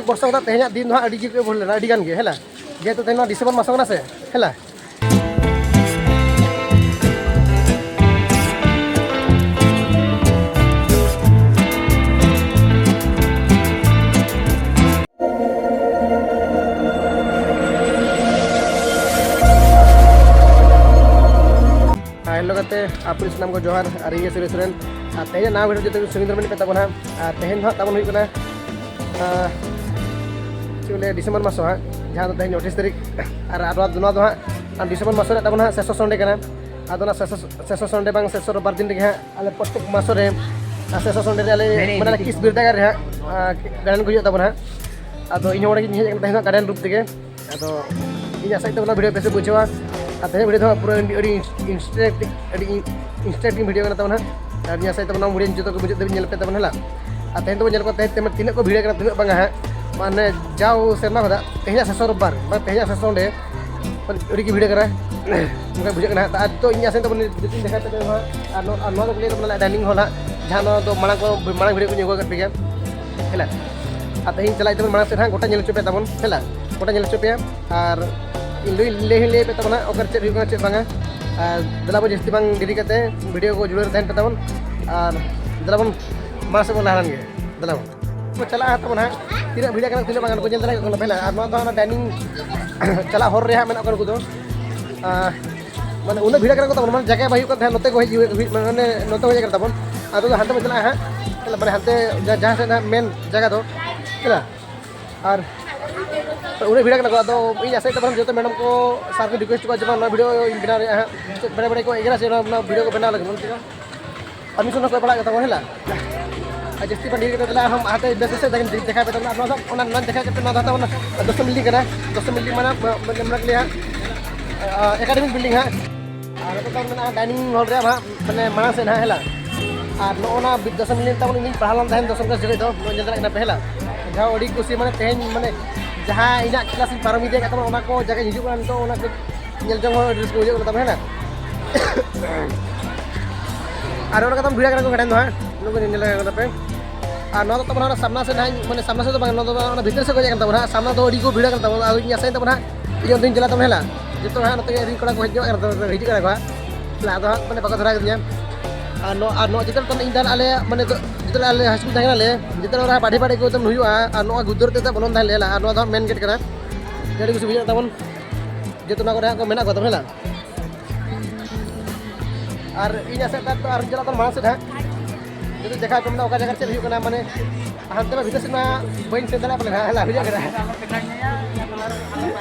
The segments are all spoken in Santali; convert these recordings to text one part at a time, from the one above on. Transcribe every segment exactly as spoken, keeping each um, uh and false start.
ᱵᱚᱨᱥᱟ ᱠᱟᱛᱮ ᱛᱮᱦᱮᱧᱟᱜ ᱫᱤᱱ ᱫᱚ ᱦᱟᱸᱜ ᱟᱹᱰᱤ ᱜᱮ ᱵᱷᱩᱞ ᱞᱮᱱᱟ, ᱟᱹᱰᱤ ᱜᱟᱱ ᱜᱮ, ᱦᱮᱸ ᱞᱟ? ᱡᱮᱦᱮᱛᱩ ᱛᱮᱦᱮᱧ ᱱᱚᱣᱟ ᱰᱤᱥᱮᱢᱵᱚᱨ ᱢᱟᱥ ᱠᱟᱱᱟ ᱥᱮ, ᱦᱮᱸ ᱞᱟ? ᱟᱨ ᱦᱮᱞᱳ ᱜᱟᱛᱮ, ᱟᱯᱮ ᱥᱟᱱᱟᱢ ᱠᱚ ᱡᱚᱦᱟᱨ, ᱟᱨ ᱤᱧ ᱜᱮ ᱥᱩᱨᱮᱥ ᱥᱚᱨᱮᱱ᱾ ᱟᱨ ᱛᱮᱦᱮᱧᱟᱜ ᱱᱟᱣᱟ ᱵᱷᱤᱰᱤᱭᱳ ᱡᱚᱛᱚ ᱥᱩᱱᱤ ᱫᱷᱚᱨᱢᱚ ᱯᱮ ᱛᱟᱵᱚᱱᱟ᱾ ᱟᱨ ᱛᱮᱦᱮᱧ ᱫᱚ ᱦᱟᱸᱜ ᱛᱟᱵᱚᱱ ᱦᱩᱭᱩᱜ ᱠᱟᱱᱟ, ᱟᱨ ᱪᱮᱫ ᱠᱚ ᱞᱟᱹᱭᱟ, ᱰᱤᱥᱮᱢᱵᱚᱨ ᱢᱟᱥ ᱦᱟᱸᱜ, ᱡᱟᱦᱟᱸ ᱫᱚ ᱛᱮᱦᱮᱧ ᱟᱴᱷᱟᱥ ᱛᱟᱹᱨᱤᱠᱷ᱾ ᱟᱨ ᱱᱚᱣᱟ, ᱱᱚᱣᱟ ᱫᱚ ᱦᱟᱸᱜ ᱰᱤᱥᱮᱢᱵᱚᱨ ᱢᱟᱥ ᱨᱮᱱᱟᱜ ᱛᱟᱵᱚᱱ ᱦᱟᱸᱜ ᱥᱮᱥᱚ ᱥᱚᱱᱰᱮ ᱠᱟᱱᱟ᱾ ᱟᱫᱚ ᱚᱱᱟ ᱥᱮᱥᱚ, ᱥᱮᱥᱚ ᱥᱚᱱᱰᱮ ᱵᱟᱝ ᱥᱮᱥᱚ ᱨᱳᱵᱵᱟᱨ ᱫᱤᱱ ᱨᱮᱜᱮ ᱦᱟᱸᱜ ᱟᱞᱮ ᱯᱨᱚᱛᱮᱠ ᱢᱟᱥ ᱨᱮ, ᱟᱨ ᱥᱮᱥᱚ ᱥᱚᱱᱰᱮ ᱨᱮ ᱟᱞᱮ, ᱢᱟᱱᱮ, ᱟᱞᱮ ᱠᱤᱥ ᱵᱤᱨᱫᱟᱹᱜᱟᱲ ᱨᱮ ᱦᱟᱸᱜ, ᱟᱨ, ᱜᱟᱨᱰᱮᱱ ᱠᱚ ᱦᱩᱭᱩᱜ ᱛᱟᱵᱚᱱᱟ ᱦᱟᱸᱜ᱾ ᱟᱫᱚ ᱤᱧ ᱦᱚᱸ ᱚᱸᱰᱮ ᱜᱤᱧ ᱦᱮᱡ ᱟᱠᱟᱱᱟ ᱛᱮᱦᱮᱧ ᱫᱚ ᱜᱟᱨᱰᱮᱱ ᱨᱩᱯ ᱛᱮᱜᱮ᱾ ᱟᱫᱚ ᱤᱧ ᱟᱥᱟᱭᱮᱫ ᱛᱟᱵᱚᱱᱟ ᱵᱷᱤᱰᱤᱭᱳ ᱵᱮᱥ ᱯᱮ ᱵᱩᱡᱷᱟᱹᱣᱟ᱾ ᱟᱨ ᱛᱮᱦᱮᱧ ᱵᱷᱤᱰᱤᱭᱳ ᱫᱚ ᱦᱟᱸᱜ ᱯᱩᱨᱟᱹ ᱟᱹᱰᱤ, ᱟᱹᱰᱤ ᱤᱱᱥᱴᱨᱮᱠᱴᱤᱝ, ᱟᱹᱰᱤ ᱤᱱᱥᱴᱨᱮᱠᱴᱤᱝ ᱵᱷᱤᱰᱤᱭᱳ ᱠᱟᱱᱟ ᱛᱟᱵᱚᱱᱟ ᱦᱟᱸᱜ᱾ ᱟᱨ ᱤᱧ ᱟᱥᱟᱭᱮᱫ ᱛᱟᱵᱚᱱᱟ ᱵᱷᱤᱰᱤᱭᱳ ᱡᱚᱛᱚ ᱠᱚ ᱢᱩᱪᱟᱹᱫ ᱫᱷᱟᱹᱵᱤᱡ ᱧᱮᱞ ᱯᱮ ᱛᱟᱵᱚᱱ ᱦᱮᱸ ᱞᱟ᱾ ᱟᱨ ᱛᱮᱦᱮᱧ ᱫᱚᱵᱚᱱ ᱧᱮᱞ ᱠᱚᱣᱟ ᱛᱮᱦᱮᱧ ᱛᱤᱱᱟᱹᱜ ᱠᱚ ᱵᱷᱤᱲ ᱠᱟᱱᱟ, ᱛᱤᱱᱟᱹᱜ ᱵᱟᱝᱟ ᱦᱟᱸᱜ᱾ ᱢᱟᱱᱮ ᱡᱟᱣ ᱥᱮᱨᱢᱟ ᱠᱷᱚᱱᱟᱜ ᱛᱮᱦᱮᱧᱟᱜ ᱥᱮᱥᱚ ᱨᱳᱵᱵᱟᱨ, ᱢᱟᱱᱮ ᱛᱮᱦᱮᱧᱟᱜ ᱥᱮᱥᱚ ᱚᱸᱰᱮ ᱟᱹᱰᱤ ᱜᱮ ᱵᱷᱤᱲ ᱠᱟᱱᱟ᱾ ᱚᱱᱠᱟ ᱵᱩᱡᱷᱟᱹᱜ ᱠᱟᱱᱟ᱾ ᱟᱨ ᱱᱤᱛᱚᱜ ᱤᱧ ᱟᱥᱮᱱ ᱛᱟᱵᱚᱱ ᱡᱩᱫᱤᱧ ᱫᱮᱠᱷᱟᱣ ᱛᱟᱵᱚᱱᱟ ᱦᱟᱸᱜ, ᱟᱨ ᱱᱚ-, ᱟᱨ ᱱᱚᱣᱟ ᱫᱚ ᱞᱟᱹᱭ ᱛᱟᱵᱚᱱᱟ ᱰᱟᱭᱱᱤᱝ ᱦᱚᱞ ᱦᱟᱸᱜ, ᱡᱟᱦᱟᱸ ᱱᱚᱣᱟ ᱫᱚ ᱢᱟᱲᱟᱝ ᱠᱚ, ᱢᱟᱲᱟᱝ ᱵᱷᱤᱰᱤᱭᱳ ᱠᱚᱧ ᱟᱹᱜᱩ ᱟᱠᱟᱫ ᱯᱮ ᱜᱮᱭᱟ᱾ ᱦᱮᱸ ᱞᱟ? ᱟᱨ ᱛᱮᱦᱮᱧ ᱪᱟᱞᱟᱜ ᱛᱟᱵᱚᱱ ᱢᱟᱲᱟᱝ ᱥᱮᱫ ᱦᱟᱸᱜ, ᱜᱚᱴᱟ ᱧᱮᱞ ᱦᱚᱪᱚ ᱯᱮ ᱛᱟᱵᱚᱱ, ᱦᱮᱸ ᱞᱟ? ᱜᱚᱴᱟ ᱧᱮᱞ ᱦᱚᱪᱚ ᱯᱮᱭᱟ᱾ ᱟᱨ ᱤᱧ ᱞᱟᱹᱭ, ᱞᱟᱹᱭ ᱦᱚᱸᱧ ᱞᱟᱹᱭ ᱟᱯᱮ ᱛᱟᱵᱚᱱᱟ ᱚᱠᱟᱨᱮ ᱪᱮᱫ ᱦᱩᱭᱩᱜ ᱠᱟᱱᱟ, ᱪᱮᱫ ᱵᱟᱝᱟ᱾ ᱟᱨ ᱫᱮᱞᱟ ᱵᱚᱱ ᱡᱟᱹᱥᱛᱤ ᱵᱟᱝ ᱰᱮᱨᱤ ᱠᱟᱛᱮ ᱵᱷᱤᱰᱤᱭᱳ ᱠᱚ ᱡᱩᱲᱟᱹᱣ ᱨᱮ ᱛᱟᱦᱮᱱ ᱯᱮ ᱛᱟᱵᱚᱱ᱾ ᱟᱨ ᱫᱮᱞᱟ ᱵᱚᱱ ᱢᱟᱲᱟᱝ ᱥᱮᱫ ᱵᱚᱱ ᱞᱟᱦᱟ ᱞᱮᱱ ᱜᱮ᱾ ᱫᱮᱞᱟ ᱵᱚᱱ᱾ ᱵᱚ ᱪᱟᱞᱟᱜᱼᱟ ᱛᱟᱵᱚᱱ ᱦᱟᱸᱜ᱾ ᱛᱤᱱᱟᱹᱜ ᱵᱷᱤᱲ ᱠᱟᱱᱟ, ᱛᱤᱱᱟᱹᱜ ᱵᱟᱝ ᱠᱟᱱᱟ, ᱠᱚ ᱧᱮᱞ ᱫᱟᱲᱮᱭᱟᱜ ᱠᱟᱱᱟ ᱯᱮ ᱦᱟᱸᱜ᱾ ᱟᱨ ᱱᱚᱣᱟ ᱫᱚ ᱦᱟᱸᱜ ᱚᱱᱟ ᱰᱟᱭᱱᱤᱝ ᱪᱟᱞᱟᱜ ᱦᱚᱨ ᱨᱮ ᱦᱟᱸᱜ ᱢᱮᱱᱟᱜ ᱠᱚᱣᱟ ᱱᱩᱠᱩ ᱫᱚ᱾ ᱟᱨ ᱢᱟᱱᱮ ᱩᱱᱟᱹᱜ ᱵᱷᱤᱲ ᱠᱟᱱᱟ ᱠᱚ ᱛᱟᱵᱚᱱ, ᱢᱟᱱᱮ ᱡᱟᱭᱜᱟ ᱵᱟᱭ ᱦᱩᱭᱩᱜ ᱠᱟᱱ ᱛᱟᱦᱮᱸᱫ, ᱱᱚᱛᱮ ᱠᱚ ᱦᱮᱡ ᱦᱩᱭᱩᱜ, ᱦᱩᱭᱩᱜ, ᱢᱟᱱᱮ ᱱᱚᱛᱮ ᱠᱚ ᱦᱮᱡ ᱠᱟᱱᱟ ᱛᱟᱵᱚᱱ᱾ ᱟᱫᱚ ᱦᱟᱱᱛᱮ ᱵᱚᱱ ᱪᱟᱞᱟᱜᱼᱟ ᱦᱟᱸᱜ, ᱢᱟᱱᱮ ᱦᱟᱱᱛᱮ ᱡᱟ-, ᱡᱟᱦᱟᱸ ᱥᱮᱫ ᱦᱟᱸᱜ ᱢᱮᱱ ᱡᱟᱭᱜᱟ ᱫᱚ, ᱦᱮᱸ᱾ ᱟᱨ ᱩᱱᱟᱹᱜ ᱵᱷᱤᱲ ᱠᱟᱱᱟ ᱠᱚ, ᱟᱫᱚ ᱤᱧ ᱟᱥᱟᱭᱮᱫ ᱛᱟᱵᱚᱱᱟ ᱡᱚᱛᱚ ᱢᱮᱰᱟᱢ ᱠᱚ ᱥᱟᱨ ᱠᱚ ᱨᱤᱠᱩᱭᱮᱥᱴ ᱠᱚᱣᱟ ᱡᱮ ᱵᱟᱝ ᱱᱚᱣᱟ ᱵᱷᱤᱰᱤᱭᱳ ᱤᱧ ᱵᱮᱱᱟᱣ ᱨᱮᱭᱟᱜ ᱦᱟᱸᱜ, ᱪᱮᱫ ᱵᱮᱲᱮ ᱵᱮᱲᱮ ᱠᱚ ᱮᱜᱮᱨᱟ ᱥᱮ ᱱᱚᱣᱟ, ᱱᱚᱣᱟ ᱵᱷᱤᱰᱤᱭᱳ ᱠᱚ ᱵᱮᱱᱟᱣ ᱞᱟᱹᱜᱤᱫ, ᱵᱟᱝ ᱴᱷᱤᱠᱟ? ᱯᱟᱨᱢᱤᱥᱚᱱ ᱦᱚᱸ ᱠᱚ ᱯᱟᱲᱟᱜ ᱜᱮ ᱛᱟᱵᱚᱱᱟ, ᱦᱮᱸ ᱞᱟ? ᱟᱨ ᱡᱟᱹᱥᱛᱤ ᱵᱟᱝ ᱰᱷᱮᱨ ᱠᱟᱛᱮ ᱫᱮᱞᱟ ᱟᱨᱦᱚᱸ ᱦᱟᱱᱛᱮ ᱵᱮᱥ ᱵᱮᱥ ᱫᱮᱠᱷᱟᱣ ᱯᱮ ᱛᱟᱵᱚᱱᱟ᱾ ᱟᱨ ᱱᱚᱣᱟ ᱫᱚ ᱚᱱᱟ ᱱᱚᱣᱟ ᱫᱮᱠᱷᱟᱣ ᱠᱟᱛᱮ ᱱᱚᱣᱟ ᱫᱚ ᱦᱟᱛᱟᱣ ᱚᱱᱟ ᱫᱚᱥᱚ ᱢᱤᱞᱤ ᱠᱟᱱᱟ, ᱫᱚᱥᱚ ᱢᱤᱞᱤ ᱢᱟᱱᱮ, ᱢᱟᱱᱮ, ᱢᱟᱱᱮ ᱞᱟᱹᱭᱟ, ᱟᱸ, ᱮᱠᱟᱰᱮᱢᱤᱠ ᱵᱤᱞᱰᱤᱝ ᱦᱟᱸᱜ᱾ ᱟᱨ ᱱᱚᱛᱮ ᱫᱚ ᱢᱮᱱᱟᱜᱼᱟ ᱰᱟᱭᱱᱤᱝ ᱦᱚᱞ ᱨᱮᱭᱟᱜ ᱦᱟᱸᱜ, ᱢᱟᱱᱮ ᱢᱟᱲᱟᱝ ᱥᱮᱫ ᱦᱟᱸᱜ, ᱦᱮᱸ ᱞᱟ? ᱟᱨ ᱱᱚᱜᱼᱚ ᱱᱟ ᱵᱤ-, ᱫᱚᱥᱚ ᱢᱤᱞᱤ ᱛᱟᱵᱚᱱ ᱤᱧ ᱯᱟᱲᱦᱟᱣ ᱞᱮᱱ ᱛᱟᱦᱮᱸᱫ ᱫᱚᱥᱚᱢ ᱠᱞᱟᱥ ᱡᱚᱠᱷᱮᱡ ᱫᱚ, ᱱᱚᱜᱼᱚᱭ ᱧᱮᱞ ᱫᱟᱲᱮᱭᱟᱜ ᱠᱟᱱᱟ ᱯᱮ, ᱦᱮᱸ ᱞᱟ? ᱡᱟᱦᱟᱸ ᱟᱹᱰᱤ ᱠᱩᱥᱤ, ᱢᱟᱱᱮ ᱛᱮᱦᱮᱧ, ᱢᱟᱱᱮ ᱡᱟᱦᱟᱸ ᱤᱧᱟᱹᱜ ᱠᱞᱟᱥ ᱤᱧ ᱯᱟᱨᱚᱢ ᱤᱫᱤᱭᱟ ᱠᱟᱱ ᱛᱟᱵᱚᱱᱟ, ᱚᱱᱟ ᱠᱚ ᱡᱟᱭᱜᱟ ᱦᱤᱡᱩᱜ ᱠᱟᱱᱟ ᱱᱤᱛᱚᱜ, ᱚᱱᱟ ᱠᱚ ᱧᱮᱞ ᱡᱚᱝ ᱦᱚᱸ ᱟᱹᱰᱤ ᱨᱟᱹᱥᱠᱟᱹ ᱵᱩᱡᱷᱟᱹᱜ ᱠᱟᱱᱟ ᱛᱟᱵᱚᱱ, ᱦᱮᱸ ᱞᱟ? ᱟᱨ ᱚᱱᱟ ᱠᱟᱛᱷᱟᱢ ᱵᱷᱤᱲᱟ ᱠᱟᱱᱟ ᱠᱚ ᱜᱟᱨᱰᱮᱱ ᱫᱚ ᱦᱟᱸᱜ, ᱱᱩᱠᱩ ᱧᱮᱞ ᱫᱟᱲᱮᱭᱟᱜ ᱠᱟᱱᱟ ᱯᱮ᱾ ᱟᱨ ᱱᱚᱣᱟ ᱫᱚ ᱛᱟᱵᱚᱱ ᱦᱟᱸᱜ ᱥᱟᱢᱱᱟ ᱥᱮᱫ ᱦᱟᱸᱜ, ᱢᱟᱱᱮ ᱥᱟᱢᱱᱟ ᱥᱮᱫ ᱫᱚ ᱵᱟᱝ, ᱱᱚᱣᱟ ᱫᱚ ᱚᱱᱟ ᱵᱷᱤᱛᱤᱨ ᱥᱮᱫ ᱠᱚ ᱦᱮᱡ ᱟᱠᱟᱱ ᱛᱟᱵᱚᱱᱟ ᱦᱟᱸᱜ᱾ ᱥᱟᱢᱱᱟ ᱫᱚ ᱟᱹᱰᱤ ᱠᱚ ᱵᱷᱤᱲ ᱟᱠᱟᱱ ᱛᱟᱵᱚᱱᱟ᱾ ᱟᱫᱚ ᱤᱧ ᱟᱥᱟᱭ ᱛᱟᱵᱚᱱ ᱦᱟᱸᱜ, ᱤᱧ ᱚᱱᱛᱮᱧ ᱪᱟᱞᱟᱜ ᱛᱟᱵᱚᱱᱟ ᱦᱮᱸ ᱞᱟ᱾ ᱡᱚᱛᱚ ᱦᱟᱸᱜ ᱱᱚᱛᱮ ᱨᱤᱱ ᱠᱚᱲᱟ ᱠᱚ ᱦᱤᱡᱩᱜ ᱠᱟᱱᱟ, ᱦᱤᱡᱩᱜ ᱠᱟᱱᱟ ᱠᱚ ᱦᱟᱸᱜ᱾ ᱞᱟ, ᱟᱫᱚ ᱦᱟᱸᱜ ᱢᱟᱱᱮ ᱵᱟᱠᱚ ᱫᱷᱚᱨᱟ ᱠᱮᱫᱤᱧᱟ᱾ ᱟᱨ ᱱᱚᱣᱟ, ᱟᱨ ᱱᱚᱣᱟ ᱡᱚᱛᱚ ᱤᱧ ᱫᱟᱞ ᱟᱞᱮ, ᱢᱟᱱᱮ ᱫᱚ ᱡᱚᱛᱚ ᱟᱞᱮ ᱦᱟᱭ ᱥᱠᱩᱞ ᱛᱟᱦᱮᱸ ᱠᱟᱱᱟᱞᱮ, ᱡᱚᱛᱚ ᱚᱱᱟ ᱯᱟᱹᱴᱤ ᱯᱟᱹᱴᱤ ᱠᱚ ᱮᱠᱫᱚᱢ ᱦᱩᱭᱩᱜᱼᱟ᱾ ᱟᱨ ᱱᱚᱣᱟ ᱜᱩᱫᱟᱹᱨ ᱛᱮ ᱵᱚᱞᱚᱱ ᱛᱟᱦᱮᱸ ᱞᱮ, ᱟᱨ ᱱᱚᱣᱟ ᱫᱚ ᱦᱟᱸᱜ ᱢᱮᱱ ᱜᱮᱴ ᱠᱟᱱᱟ᱾ ᱟᱹᱰᱤ ᱠᱩᱥᱤ ᱵᱩᱡᱷᱟᱹᱜ ᱠᱟᱱ ᱛᱟᱵᱚᱱ, ᱡᱚᱛᱚ ᱱᱚᱣᱟ ᱠᱚᱨᱮ ᱦᱟᱸᱜ ᱠᱚ ᱢᱮᱱᱟᱜ ᱠᱚᱣᱟ ᱛᱟᱵᱚᱱ ᱦᱮᱸ ᱞᱟ᱾ ᱟᱨ ᱤᱧ ᱟᱥᱟᱭᱮᱫᱟ ᱛᱚ ᱟᱨ ᱪᱟᱞᱟᱜ ᱠᱟᱱᱟ ᱢᱟᱲᱟᱝ ᱥᱮᱫ ᱦᱟᱸᱜ᱾ ᱡᱩᱫᱤ ᱫᱮᱠᱷᱟᱣ ᱠᱚ ᱢᱮᱱᱟ ᱚᱠᱟ ᱡᱟᱭᱜᱟ ᱨᱮ ᱪᱮᱫ ᱦᱩᱭᱩᱜ ᱠᱟᱱᱟ, ᱢᱟᱱᱮ ᱦᱟᱱᱛᱮ ᱢᱟ ᱵᱷᱤᱛᱟᱹᱨ ᱥᱮᱫ ᱢᱟ ᱵᱟᱹᱧ ᱥᱮᱱ ᱫᱟᱲᱮᱭᱟᱜ ᱯᱟᱞᱮ ᱦᱟᱸᱜ, ᱦᱮᱞᱟ ᱦᱩᱭᱩᱜ ᱠᱟᱱᱟ᱾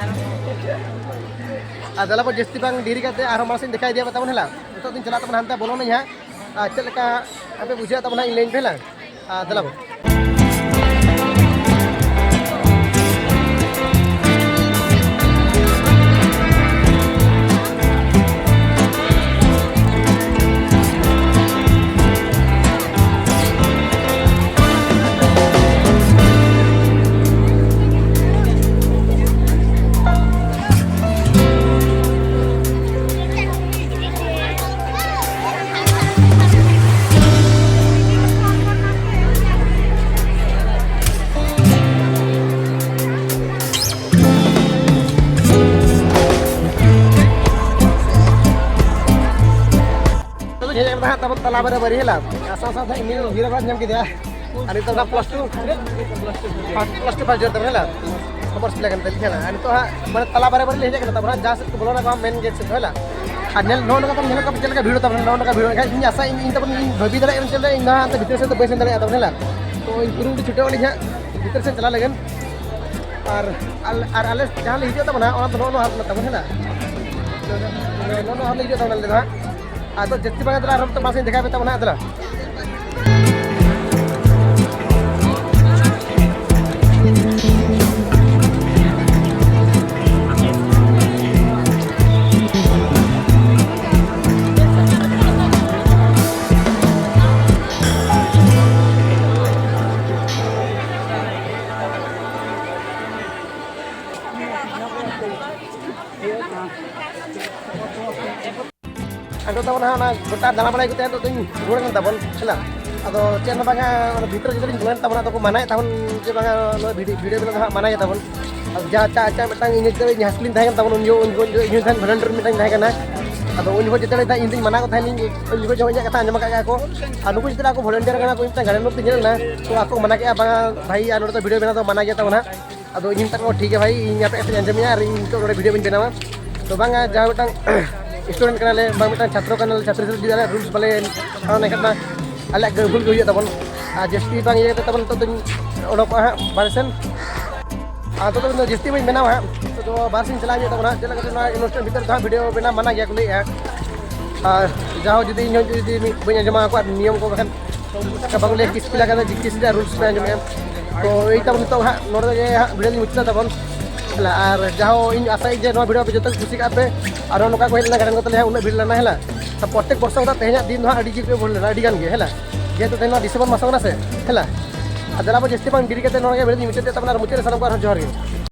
ᱟᱨ ᱫᱮᱞᱟ ᱵᱚ ᱡᱟᱹᱥᱛᱤ ᱵᱟᱝ ᱰᱮᱨᱤ ᱠᱟᱛᱮ ᱟᱨᱦᱚᱸ ᱢᱟᱲᱟᱝ ᱥᱮᱫ ᱤᱧ ᱫᱮᱠᱷᱟᱣ ᱤᱫᱤᱭᱟ ᱛᱟᱵᱚᱱ ᱦᱮᱞᱟ᱾ ᱱᱤᱛᱚᱜ ᱫᱚᱧ ᱪᱟᱞᱟᱜ ᱛᱟᱵᱚᱱᱟ ᱦᱟᱱᱛᱮ ᱵᱚᱞᱚᱱᱟᱹᱧ ᱦᱟᱸᱜ᱾ ᱟᱨ ᱪᱮᱫ ᱞᱮᱠᱟ ᱟᱯᱮ ᱵᱩᱡᱷᱟᱹᱣ ᱛᱟᱵᱚᱱᱟ ᱤᱧ ᱞᱟᱹᱭᱟᱹᱧ ᱯᱮ ᱦᱮᱞᱟ᱾ ᱟᱨ ᱫᱮᱞᱟ ᱵᱚ᱾ ᱱᱤᱛᱚᱜ ᱫᱚ ᱦᱮᱡ ᱟᱠᱟᱱᱟ ᱦᱟᱸᱜ ᱛᱟᱵᱚᱱ ᱛᱟᱞᱟ ᱵᱟᱨᱟᱵᱟᱨᱤ ᱦᱮᱞᱟ᱾ ᱟᱨ ᱥᱟᱶ ᱥᱟᱶᱛᱮ ᱤᱧ ᱦᱤᱨᱳ ᱜᱷᱟᱴ ᱧᱟᱢ ᱠᱮᱫᱮᱭᱟ᱾ ᱟᱨ ᱱᱤᱛᱚᱜ ᱫᱚ plus two, plus two first year ᱛᱟᱵᱚᱱ ᱦᱮᱞᱟ᱾ ᱠᱚᱢᱟᱨᱥ ᱯᱞᱮ ᱠᱟᱱ ᱛᱟᱹᱞᱤᱧ ᱦᱮᱞᱟ᱾ ᱟᱨ ᱱᱤᱛᱚᱜ ᱦᱟᱸᱜ ᱢᱟᱱᱮ ᱛᱟᱞᱟ ᱵᱟᱨᱟᱵᱟᱨᱤ ᱞᱮ ᱦᱮᱡ ᱟᱠᱟᱱᱟ ᱛᱟᱵᱚᱱ ᱦᱟᱸᱜ, ᱡᱟᱦᱟᱸ ᱥᱮᱫ ᱠᱚ ᱵᱚᱞᱚᱱᱟ ᱠᱚ ᱦᱟᱸᱜ ᱢᱮᱱ ᱜᱮᱴ ᱥᱮᱫ ᱫᱚ ᱦᱮᱞᱟ᱾ ᱟᱨ ᱧᱮᱞ ᱱᱚᱜᱼᱚ ᱱᱚᱝᱠᱟ ᱛᱟᱵᱚᱱ ᱧᱮᱞᱚᱜ ᱠᱟᱱᱟ ᱪᱮᱫ ᱞᱮᱠᱟ ᱵᱷᱤᱲ ᱛᱟᱵᱚᱱ, ᱱᱚᱜᱼᱚ ᱱᱚᱝᱠᱟ ᱵᱷᱤᱲ᱾ ᱮᱱᱠᱷᱟᱱ ᱤᱧ ᱟᱥᱟ, ᱤᱧ, ᱤᱧ ᱛᱟᱵᱚᱱ ᱤᱧ ᱵᱷᱟᱹᱵᱤ ᱫᱟᱲᱮᱭᱟᱜ ᱠᱟᱱᱟ ᱪᱮᱫ ᱞᱮᱠᱟ ᱤᱧ ᱫᱚ ᱦᱟᱸᱜ ᱵᱷᱤᱛᱤᱨ ᱥᱮᱫ ᱫᱚ ᱵᱟᱹᱧ ᱥᱮᱱ ᱫᱟᱲᱮᱭᱟᱜᱼᱟ ᱛᱟᱵᱚᱱ ᱦᱮᱞᱟ᱾ ᱛᱚ ᱤᱧ ᱠᱩᱨᱩᱢᱩᱴᱩ ᱪᱷᱩᱴᱟᱹᱣ ᱟᱹᱞᱤᱧ ᱦᱟᱸᱜ ᱵᱷᱤᱛᱤᱨ ᱥᱮᱫ ᱪᱟᱞᱟᱜ ᱞᱟᱹᱜᱤᱫ᱾ ᱟᱨ, ᱟᱨ, ᱟᱨ ᱟᱞᱮ ᱡᱟᱦᱟᱸ ᱞᱮ ᱦᱤᱡᱩᱜ ᱛᱟᱵᱚᱱᱟ, ᱚᱱᱟ ᱫᱚ ᱱᱚᱜᱼᱚ ᱱᱚᱣᱟ ᱦᱟᱨ ᱛᱟᱵᱚᱱ ᱦᱮᱱᱟᱜ᱾ ᱱᱚᱜᱼᱚ ᱱᱚᱣᱟ ᱦᱟᱨ ᱞᱮ ᱦᱤᱡᱩᱜ ᱛᱟᱵᱚᱱᱟ ᱟᱞᱮ ᱫᱚ ᱦᱟᱸᱜ᱾ ᱟᱫᱚ ᱡᱟᱹᱥᱛᱤ ᱵᱟᱝ ᱫᱮᱞᱟ, ᱟᱨ ᱢᱟᱥᱮ ᱫᱮᱠᱷᱟᱣ ᱯᱮ ᱛᱟᱵᱚᱱᱟ ᱦᱟᱸᱜ ᱫᱮᱞᱟ᱾ ᱟᱫᱚ ᱛᱟᱵᱚᱱ ᱦᱟᱸᱜ ᱚᱱᱟ ᱜᱚᱴᱟ ᱫᱟᱬᱟ ᱵᱟᱲᱟᱭ ᱠᱟᱛᱮ ᱱᱤᱛᱚᱜ ᱫᱚᱧ ᱨᱩᱣᱟᱹᱲ ᱠᱟᱱ ᱛᱟᱵᱚᱱ ᱦᱮᱸ ᱞᱟ᱾ ᱟᱫᱚ ᱪᱮᱫ ᱦᱚᱸ ᱵᱟᱝᱟ, ᱚᱱᱟ ᱵᱷᱤᱛᱨᱤ ᱡᱩᱫᱤ ᱞᱤᱧ ᱵᱚᱞᱚᱭᱮᱱ ᱛᱟᱵᱚᱱᱟ, ᱟᱫᱚ ᱠᱚ ᱢᱟᱱᱟᱭᱮᱫ ᱛᱟᱵᱚᱱ ᱡᱮ ᱵᱟᱝᱟ, ᱱᱚᱣᱟ ᱵᱷᱤᱰᱤᱭᱳ ᱵᱮᱱᱟᱣ ᱫᱚ ᱦᱟᱸᱜ ᱢᱟᱱᱟ ᱜᱮ ᱛᱟᱵᱚᱱ᱾ ᱟᱫᱚ ᱡᱟ ᱪᱟ ᱪᱟ ᱢᱤᱫᱴᱟᱝ ᱤᱧ ᱦᱟᱸᱥᱞᱤᱧ ᱛᱟᱦᱮᱸ ᱠᱟᱱ ᱛᱟᱵᱚᱱ, ᱩᱱ ᱡᱚᱦᱚᱜ ᱩᱱ ᱡᱚᱦᱚᱜ ᱤᱧ ᱦᱚᱸ ᱛᱟᱦᱮᱸ ᱵᱷᱚᱞᱮᱱᱴᱤᱭᱟᱨ ᱢᱤᱫᱴᱟᱝ ᱛᱟᱦᱮᱸ ᱠᱟᱱᱟ᱾ ᱟᱫᱚ ᱩᱱ ᱡᱚᱦᱚᱜ ᱡᱮᱛᱮ ᱤᱧ ᱫᱩᱧ ᱢᱟᱱᱟ ᱠᱚ ᱛᱟᱦᱮᱸ ᱞᱤᱧ, ᱩᱱ ᱡᱚᱦᱚᱜ ᱡᱚᱠᱷᱚᱱ ᱤᱧᱟᱹᱜ ᱠᱟᱛᱷᱟ ᱟᱸᱡᱚᱢ ᱟᱠᱟᱫ ᱜᱮᱭᱟ ᱠᱚ, ᱟᱨ ᱱᱩᱠᱩ ᱡᱮᱛᱮ ᱟᱠᱚ ᱵᱷᱚᱞᱮᱱᱴᱤᱭᱟᱨ ᱠᱟᱱᱟ ᱠᱚ, ᱢᱤᱫᱴᱟᱝ ᱜᱟᱨᱰᱮᱱ ᱨᱩᱯ ᱛᱮ ᱧᱮᱞ ᱮᱱᱟ, ᱛᱚ ᱟᱠᱚ ᱢᱟᱱᱟ ᱠᱮᱫᱼᱟ, ᱵᱟᱝᱟ ᱵᱷᱟᱭ, ᱟᱨ ᱱᱚᱰᱮ ᱫᱚ ᱵᱷᱤᱰᱤᱭᱳ ᱵᱮᱱᱟᱣ ᱫᱚ ᱢᱟᱱᱟ ᱜᱮᱭᱟ ᱛᱟᱵᱚᱱ ᱦᱟᱸᱜ᱾ ᱟᱫᱚ ᱤᱧ ᱢᱮᱛᱟᱫ ᱠᱚᱣᱟ, "ᱴᱷᱤᱠ ᱜᱮᱭᱟ ᱵᱷᱟᱭ, ᱤᱧ ᱟᱯᱮ ᱠᱟᱛᱷᱟᱧ ᱟᱸᱡᱚᱢᱮᱭᱟ ᱟᱨ ᱤᱧ ᱱᱤᱛᱚᱜ ᱱᱚᱰᱮ ᱵᱷᱤᱰᱤᱭᱳ ᱵᱟᱹᱧ ᱵᱮᱱᱟᱣᱟ᱾" ᱛᱚ ᱵᱟᱝᱟ, ᱡᱟᱦᱟᱸ ᱢᱤᱫᱴᱟᱝ ᱥᱴᱩᱰᱮᱱᱴ ᱠᱟᱱᱟᱞᱮ, ᱵᱟᱝ ᱢᱤᱫᱴᱟᱝ ᱪᱷᱟᱛᱨᱚ ᱠᱟᱱᱟᱞᱮ, ᱪᱷᱟᱛᱨᱤ ᱥᱟᱛᱮ ᱡᱩᱫᱤ ᱟᱞᱮᱭᱟᱜ ᱨᱩᱞᱥ ᱵᱟᱞᱮ ᱯᱟᱞᱚᱱ ᱞᱮᱠᱷᱟᱱ ᱢᱟ ᱟᱞᱮᱭᱟᱜ ᱜᱮ ᱵᱷᱩᱞ ᱜᱮ ᱦᱩᱭᱩᱜ ᱛᱟᱵᱚᱱ᱾ ᱟᱨ ᱡᱟᱹᱥᱛᱤ ᱵᱟᱝ ᱤᱭᱟᱹ ᱠᱟᱛᱮ ᱛᱟᱵᱚᱱ ᱱᱤᱛᱚᱜ ᱫᱚᱧ ᱚᱰᱚᱠᱚᱜᱼᱟ ᱦᱟᱸᱜ ᱵᱟᱨᱦᱮ ᱥᱮᱱ᱾ ᱟᱨ ᱱᱤᱛᱚᱜ ᱫᱚ ᱡᱟᱹᱥᱛᱤ ᱵᱟᱹᱧ ᱵᱮᱱᱟᱣᱟ ᱦᱟᱸᱜ, ᱱᱤᱛᱚᱜ ᱫᱚ ᱵᱟᱨᱦᱮ ᱥᱮᱱ ᱪᱟᱞᱟᱜ ᱦᱩᱭᱩᱜ ᱛᱟᱵᱚᱱᱟ ᱦᱟᱸᱜ᱾ ᱪᱮᱫ ᱞᱮᱠᱟᱛᱮ ᱱᱚᱣᱟ ᱤᱱᱰᱟᱥᱴᱨᱤ ᱵᱷᱤᱛᱤᱨ ᱫᱚ ᱦᱟᱸᱜ ᱵᱷᱤᱰᱤᱭᱳ ᱵᱮᱱᱟᱣ ᱢᱟᱱᱟ ᱜᱮᱭᱟ ᱠᱚ ᱞᱟᱹᱭᱮᱫᱼᱟ᱾ ᱟᱨ ᱡᱟᱦᱳ, ᱡᱩᱫᱤ ᱤᱧ ᱦᱚᱸ ᱡᱩᱫᱤ ᱢᱤᱫ ᱵᱟᱹᱧ ᱟᱸᱡᱚᱢ ᱟᱠᱚᱣᱟ ᱱᱤᱭᱚᱢ ᱠᱚ, ᱵᱟᱠᱷᱟᱱ ᱵᱟᱝ ᱞᱟᱹᱭᱟ ᱠᱤᱥ ᱯᱤᱞᱟ ᱠᱟᱱᱟ, ᱡᱮ ᱠᱤᱥ ᱨᱮᱭᱟᱜ ᱨᱩᱞᱥ ᱯᱮ ᱟᱸᱡᱚᱢᱮᱜᱼᱟ᱾ ᱛᱚ ᱮᱭ ᱛᱟᱵᱚᱱ ᱱᱤᱛᱚᱜ ᱦᱟᱸᱜ ᱱᱚᱰᱮ ᱜᱮ ᱦᱟᱸᱜ ᱵᱷᱤᱰᱤᱭᱳ ᱞᱤᱧ ᱢᱩᱪᱟᱹᱫᱟ ᱛᱟᱵᱚᱱ᱾ ᱦᱮᱞᱟ, ᱟᱨ ᱡᱟᱦᱳ, ᱤᱧ ᱟᱥᱟᱭᱟᱹᱧ ᱡᱮ ᱱᱚᱣᱟ ᱵᱷᱤᱰᱤᱭᱳ ᱟᱯᱮ ᱡᱚᱛᱚ ᱠᱚ ᱠᱩᱥᱤ ᱠᱟᱜᱼᱟ ᱯᱮ᱾ ᱟᱨ ᱱᱚᱜᱼᱚ ᱱᱚᱝᱠᱟ ᱠᱚ ᱦᱮᱡ ᱞᱮᱱᱟ ᱜᱟᱨᱰᱮᱱ ᱠᱚ ᱛᱟᱞᱮᱭᱟ, ᱩᱱᱟᱹᱜ ᱵᱷᱤᱲ ᱞᱮᱱᱟ, ᱦᱮᱞᱟ᱾ ᱛᱚ ᱯᱨᱚᱛᱮᱠ ᱵᱚᱨᱥᱚ ᱠᱷᱚᱱᱟᱜ ᱛᱮᱦᱮᱧᱟᱜ ᱫᱤᱱ ᱫᱚ ᱦᱟᱸᱜ ᱟᱹᱰᱤ ᱜᱮ ᱵᱷᱤᱲ ᱞᱮᱱᱟ, ᱟᱹᱰᱤ ᱜᱟᱱ ᱜᱮ, ᱦᱮᱞᱟ᱾ ᱡᱮᱦᱮᱛᱩ ᱛᱮᱦᱮᱧ ᱱᱚᱣᱟ ᱰᱤᱥᱮᱢᱵᱚᱨ ᱢᱟᱥ ᱠᱟᱱᱟ ᱥᱮ, ᱦᱮᱞᱟ᱾ ᱟᱨ ᱫᱮᱞᱟ ᱵᱚ ᱡᱟᱹᱥᱛᱤ ᱵᱟᱝ ᱰᱮᱨᱤ ᱠᱟᱛᱮ ᱱᱚᱣᱟ ᱜᱮ ᱵᱷᱤᱰᱤᱭᱳ ᱞᱤᱧ ᱢᱩᱪᱟᱹᱫ ᱮᱫ ᱛᱟᱵᱚᱱᱟ᱾ ᱟᱨ ᱢᱩᱪᱟᱹᱫ ᱨᱮ ᱥᱟᱱᱟᱢ ᱠᱚ ᱟᱨᱦᱚᱸ ᱡᱚᱦᱟᱨ ᱜᱮ᱾